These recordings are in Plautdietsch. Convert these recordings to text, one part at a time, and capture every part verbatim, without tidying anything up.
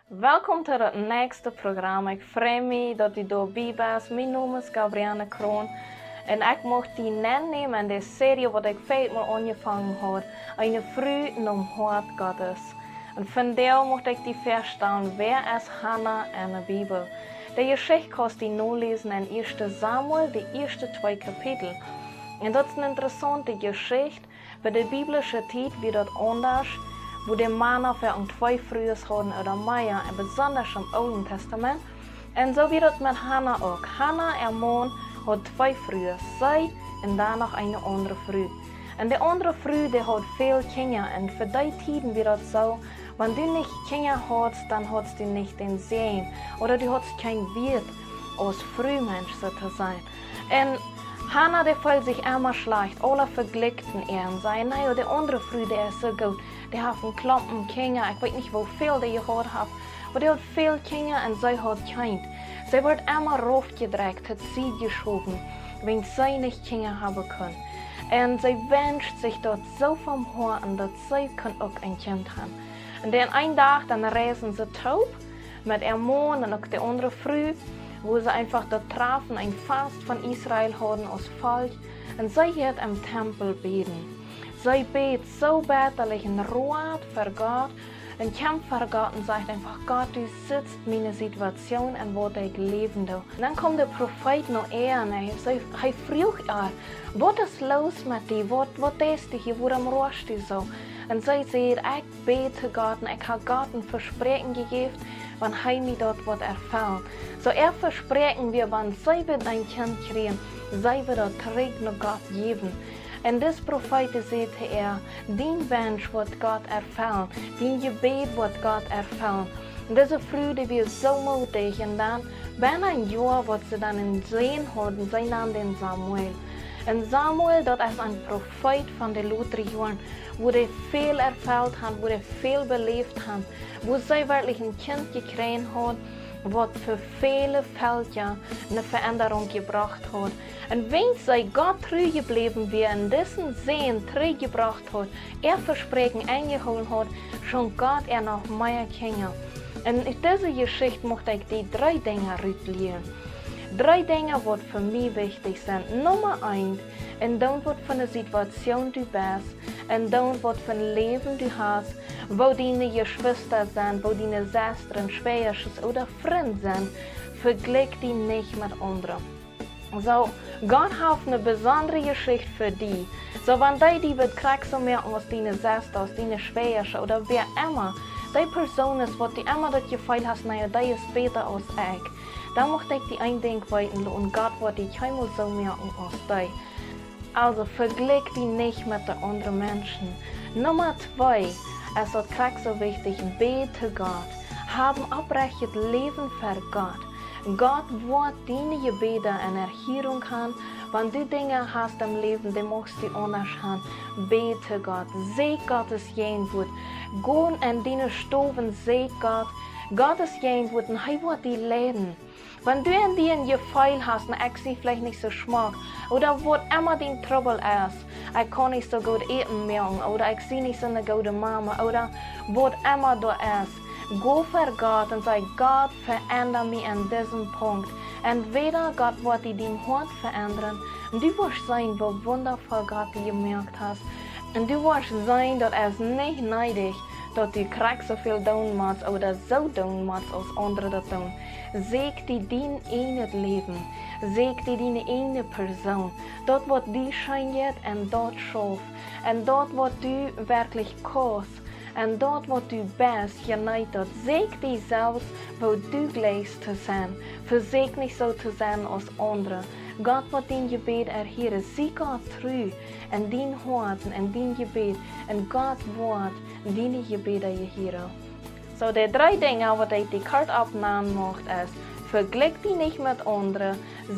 Welkom to daut näakjste Program. Ekj frei mie, daut du doabie best. Mien Nomen es Gabrielle Kroon. Un ekj mucht die nennämen en de Serie, waut ekj veit mol aunjefongen haud, Eene Fru nom Hoat Gottes. Un vondoag mucht ekj die väastalen, wäa es Hana en de Bibel. De Jeschicht kaust du noläsen en Ieeschte Samuel, de ieeschte twee Kapitel. Un daut es eene interessaunte Jeschicht. Bie de biblische Tiet wia daut aundasch, wua de Mana foaken twee Frues hauden ooda mea, un besondasch em Oolen Testament. Un soo wia daut met Hana uk. Hana äa Maun haud twee Frues, see un dan noch eene aundre Fru. Un de aundre Fru, dee haud väl Kjinja, un fa dee Tieden wia daut soo, wan du nich Kjinja haudst, dan haudst du nich dän Säajen, ooda du haudst kjeen Wieet aus Frumensch, soo to sajen. Un Hana, dee feeld sikj emma schlajcht. Aule vejlikjten äa un säden: "Nä, de aundre Fru, dee es soo goot. Dee haft een Klompen Kjinja, ekj weet nich, woo väl dee jehaut haft, oba dee haud väl Kjinja un see haud kjeen." See wort emma raufjedrekjt, haud see jeschowen, wan see nich Kjinja haben kunn. Un see wenscht sikj daut soo vom Hoaten, daut see kunn uk een Kjint haben. Un dan een Dach, dan reisen see toop met äa Maun un uk de aundre Fru, wua see eefach daut trafen, een Fast von Israel hauden aus Volkj, un see jeit em Tempel bäden. See bät soo bettalich un roat ver Gott un kjamft ver Gott un sajcht eefach: "Gott, du sitst miene Situation un waut ekj läwen doo." Un dan kjemt de Profeet no äa un hee, see, hee fruach äa: "Waut es loos met die? Waut, waut deist du hia? Wuarom roascht du soo?" Un see säd: "Ekj bäd to Gott un ekj hab Gott een Vespräakjen jejäft, wan hee mie daut woat erfellen." Soo äa Vespräakjen wia, wan see woat een Kjint kjrieen, see woat daut trigj no Gott jäwen. Un dis Profeet säd to äa: "Dien Wensch woat Gott erfellen, dien Jebäd woat Gott erfellen." Un dise Fru, dee wia soo moodich, un dan, bennen een Joa, waut see dan een Sän hauden, see nand dän Samuel. Un Samuel, daut es een Profeet von de lotre Joaren, wua dee väl erfelt haft, wua dee väl beläft haft, wua see werkjlich een Kjint jekjräajen haud, waut fa väle Velkja eene Veendrunk jebrocht haud. Un wiels see Gott tru jebläwen wia un disen Sän trigj jebrocht haud, äa Vespräakjen enjehoolen haud, schonk Gott äa noch mea Kjinja. Un ut dise Jeschicht mucht ekj die dree Dinja rutlieren. Dree Dinja, waut fa mie wichtich sent. Numma eent, en dan waut fa eene Situation du best, en dan waut fa een Läwen du hast, wua diene Jeschwista sent, wua diene Sestren, Schwäajasch ooda Frind sent, vejlikj die nich met aundre. Soo, Gott haft eene besondre Jeschicht fa die. Soo, wan dee die woat krakjt soo moaken aus diene Sesta, aus diene Schwäajasch ooda wäa emma dee Persoon es, waut die emma daut Jefeel hast, nä, dee es bäta aus ekj, dan mucht ekj die een Dinkj weeten loten: Gott woat die kjeenmol soo moaken aus dee. Aulsoo, vejlikj die nich met de aundre Menschen. Numma twee, es daut krakjt soo wichtich: bäd to Gott. Hab een oprechtet Läwen ver Gott. Gott woat diene Jebäda eene Erhierunk haben. Wan du Dinja hast em Läwen, dee muchst du aundasch haben, bäd to Gott. Säkj Gott siene Jäajenwuat. Go en diene Stow un säkj Gott, Gott siene Jäajenwuat, un hee woat die leiden. Wan du en die een Jefeel hast, nä, ekj sie veleicht nich soo schmock, ooda waut emma dien Trubbel es, ekj kaun nich soo goot Äten moaken, ooda ekj sie nich soo eene goode Mama, ooda waut emma daut es, go ver Gott un saj: Gott, veendra mie en disen Punkt. Entwäda Gott woat die dien Hoat veendren, un du woascht seenen, woo wundavoll Gott die jemoakt haft. Un du woascht seenen, daut es nich needich, daut du krakjt soo väl doonen motst ooda soo doonen motst aus aundre daut doonen. Säkj die dien eejnet Läwen. Säkj die diene eejne Persoon. Daut, waut die scheen jeit, un daut schauf. Un daut, waut du werkjlich kaust, un daut, waut du best, jeneet daut. Säkj die selfst, woo du jleichst to sennen. Vesäkj nich soo to sennen aus aundre. Gott woat dien Jebäd erhieren. Sie Gott tru en dien Hoat un en dien Jebäd, un Gott woat diene Jebäda erhieren. Soo, de dree Dinja, waut ekj die kort oppnanen mucht, es: vejlikj die nich met aundre,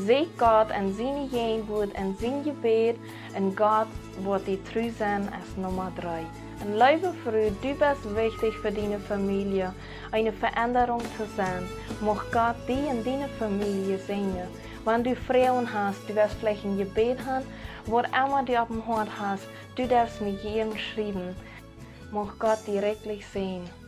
säkj Gott en siene Jäajenwuat, en sien Jebäd, un Gott woat die tru sennen, es Numma dree. Un leewe Fru, du best wichtich fa diene Famielje, eene Veendrunk to sennen. Mucht Gott die un diene Famielje säajnen. Wan du Froagen hast, du west veleicht een Jebäd haben, waut emma du opp dien Hoat hast, du darfst mie jieren schriewen. Mucht Gott die rikjlich säajnen.